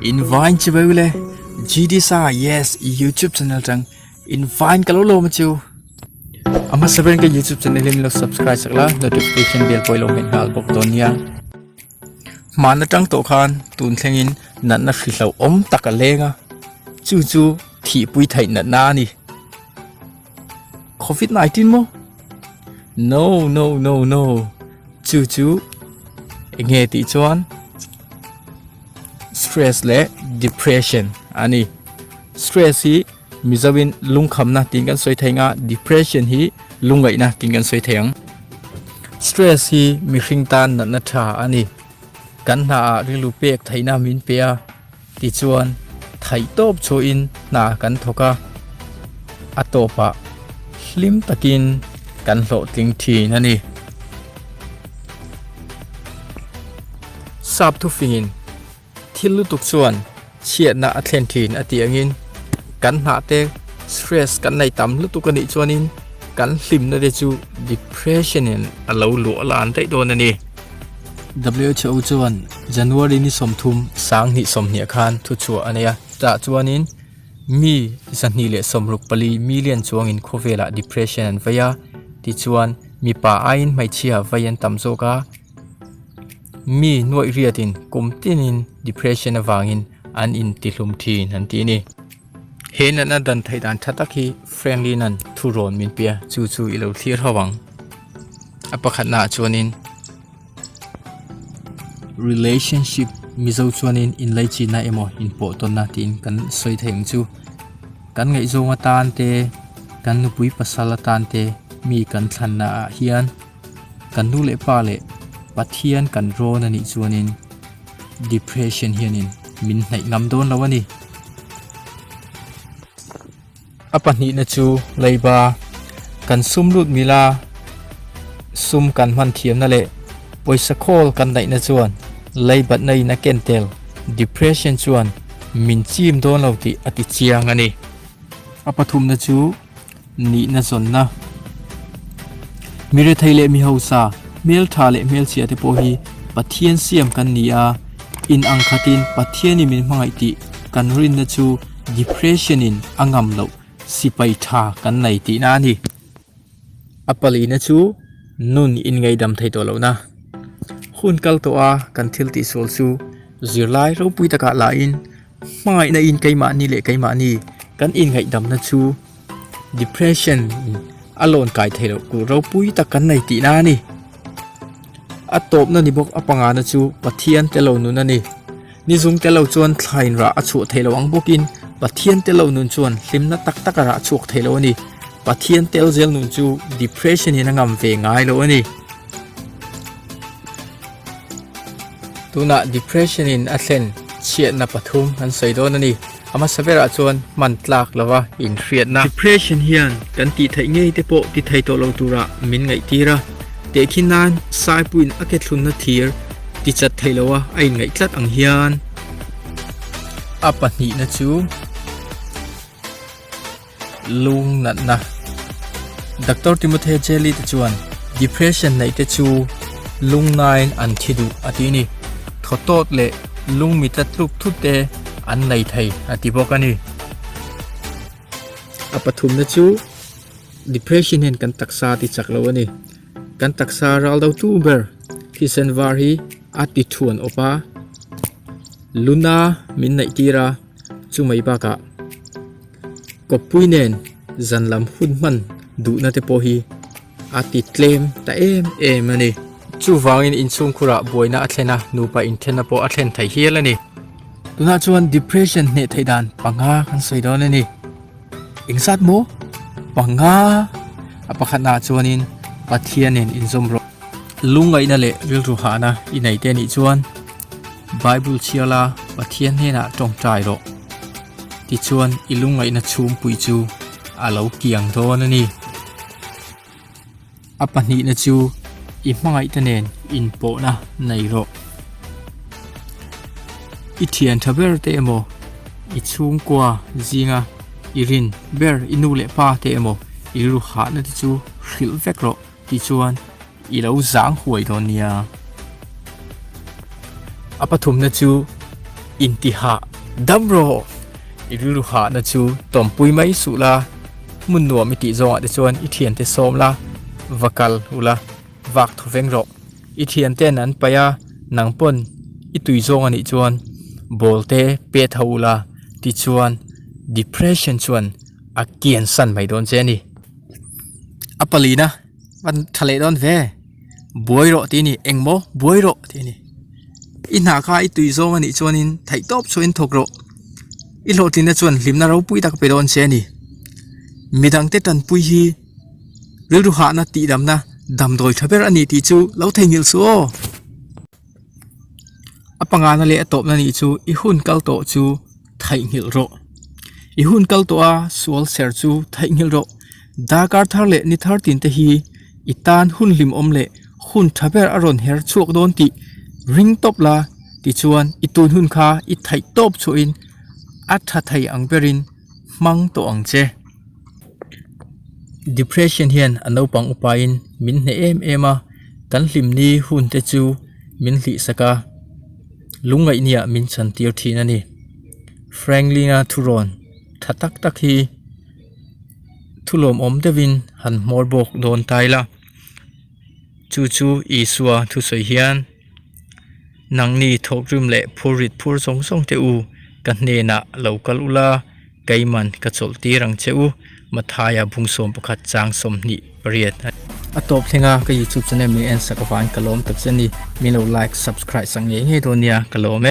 Invine chibai ule GD sa yes YouTube channel tang invine ka lo lo ma chu ama saben ka YouTube channel in lo subscribe sakla notification bell pawh ilo hmet nghal bawk dawn nia hman atang tawh khan tun thlengin natna hri hlauhawm tak a leng a chu chu thihpui theih natna a ni Covid 19 maw no no no no chu chu eng nge tih chuan stress leh depression a ni stress hi Mizoin lungkhamna tiin kan sawi thei ang a depression hi lungngaihna tiin kan sawi thei ang stress hi mihring tan natna tha a ni kan hna ah rilru pek theihna min pe a tichuan theih tawp chhuahin hna kan thawk a a tawpah hlim takin kan hlawhtling thin a ni. Sap thufingin Thil lutuk chuan chhiatna a thlen thin a tih angin kan hnah te stress kan nei tam lutuk a nih chuanin kan hlimna te chu depression in a lo luah lan daih dawn a ni. WHO chuan January ni 30 2020 khan thuchhuah a nei a, chutah chuanin mi 264 million chuangin khawvelah depression an vei a, tichuan mipa aiin hmeichhia vei an tam zawk a. Mi nuaih riatin kum tinin depression avangin an intihlum thin an ti a ni. He natna dan theih dan tha tak hi Franklin-a'n thu rawn min pe a, chu chu i lo thlir ho ang. A pakhatnaah chuanin relationship Mizo chuanin inlaichinna emaw inpawhtawnna tiin kan sawi thei ang chu. Kan ngaihzawng atan te, kan nupui pasal atan te mi kan thlannaah hian Kan nu leh pa leh Pathian kan rawn a nih chuanin depression hianin min hnaih ngam dawn lo a ni. A pahnihna chu leiba kan sum lut mila sum kan hman thiamna leh pawisa khawl kan daihna chuan leibatna in a ken tel depression chuan min chim dawn lo tih a ti chiang a ni. A pathumna chu nihna zawnna. Mi rethei leh mi hausa, hmeltha leh hmelchhia te pawh hi Pathian siam kan ni a, in ang khatin Pathianin min hmangaih tih kan rinna chu depression in a ngam loh sipai tha kan nei tihna a ni. A palina chu nun inngaidam thei tawh lohna. Hun kal tawh a kan thil tihsual chu zirlai ropui takah lahin Hmangaihna in keimahni leh keimahni kan inngaihdamna chu depression in a lawn kai thei loh tur ropui tak kan nei tihna a ni. A tawpna ni bawk a pangana chu Pathian te lo nun a ni. Nizung te lo chuan thlain rah a chhuah thei lo ang bawkin Pathian te lo nun chuan hlimna tak tak a rah chhuak thei lo a ni. Pathian tel zel nun chu depression in a ngam ve ngai lo a ni. Tunah depression in a thlen chhiatna pathum an sawi dawn a ni. A hmasa berah chuan hman tlak lova inhriatna. Depression hian kan tih theih ngei te pawh ti thei tawh lo turah min ngaihtir a, tehkhin nan Saipuiin a ke thlunna thir ti chat thei loa a inngaih tlat ang hian. A pahnihna chu. Lung natna. Doctor Timothy Jelly te chuan depression neih te chu lungnain an thi duh a ti ni. Thaw tawt leh lung mitla tluk thut te an nei thei a ti bawk a ni. A pathumna chu depression hian kan taksa a ti chak lo a ni. Kan taksa ral do tu ber thisen var hi a ti thuan awp a, luna min neih tir a, Chumai bakah kawppui nen zan lam hun hman duhna te pawh hi a ti tlem ta em em a ni. Chuvangin inchhungkhurah buaina a thlen a, nupa inthenna pawh a thlen thei hial a ni. Tunah chuan depression hneh theih dan panga kan sawi dawn a ni. Engzat maw? Panga! A pakhatnaah chuanin Pathian nen inzawm rawh. Lungngaihna leh rilru hahna i nei te nih chuan Bible chhiar la Pathian hnenah tawngtai rawh. Tichuan i lungngaihna chhungpui chu a lo kiang dawn a ni. A pahnihna chu i hmangaihte nen inpawhna nei rawh. I thian tha ber te emaw, i chhungkua zinga i rin ber i nu leh pa te emaw i rilru hahna te chu hrilh vek rawh. Tichuan, i lo zang huai dawn nia. A pathumna chu intihah Dam rawh! I rilru hahna chu tawmpui mai suh la, hmun nuam i tih zawngah te chuan i thiante sawm la, va kal u la, vak thaw veng rawh. I thiante'n an paih a, nang pawn i tui zawng a nih chuan ball te pet ho u la, tichuan depression chuan a kian san mai dawn che a ni. A palina van tha leh dawn ve, buai rawh tih a ni, engmaw buai rawh tih a ni. I hna kha i tui zawng a nih chuanin theihtawp chhuahin thawk rawh. I hlawhtlinna chuan hlimna ropui tak a pe dawn che a ni. Midangte tanpui hi rilru hahna tihdamna damdawi tha ber a ni tih chu lo theihnghilh suh aw. A pangana leh a tawpna nih chu i hun kal tawh chu theihnghilh rawh. I hun kal tawh a sual ser chu theihnghilh rawh. Darkar thar leh ni thar tin te hi i tan hun hlimawm leh hun tha ber a rawn her chhuak dawn tih ring tawp la tichuan i tun hun kha i theih tawp chhuahin a tha thei ang berin hmang tawh ang che. Depression hian a naupang upain min hneh em em a, kan hlimni hun te chu min hlihsak a, lungngaihniah min chhantir thin a ni. Franklin-a thurawn tha tak tak hi thu lawmawm deuhin han hmawr bawk dawn ta ila, chu chu Isua thusawi hian. Nangni thawkrim leh phurrit phur zawng zawng te u, ka hnenah lo kal ula, keiman ka chawlh tir ang che u, Mathaia bungsawm pakhat chang 28. A tawp thlenga ka youtube channel min en sak avangin ka lawm tak che a ni, min lo like, subscribe sak ngei ngei dawn nia, ka lawm e.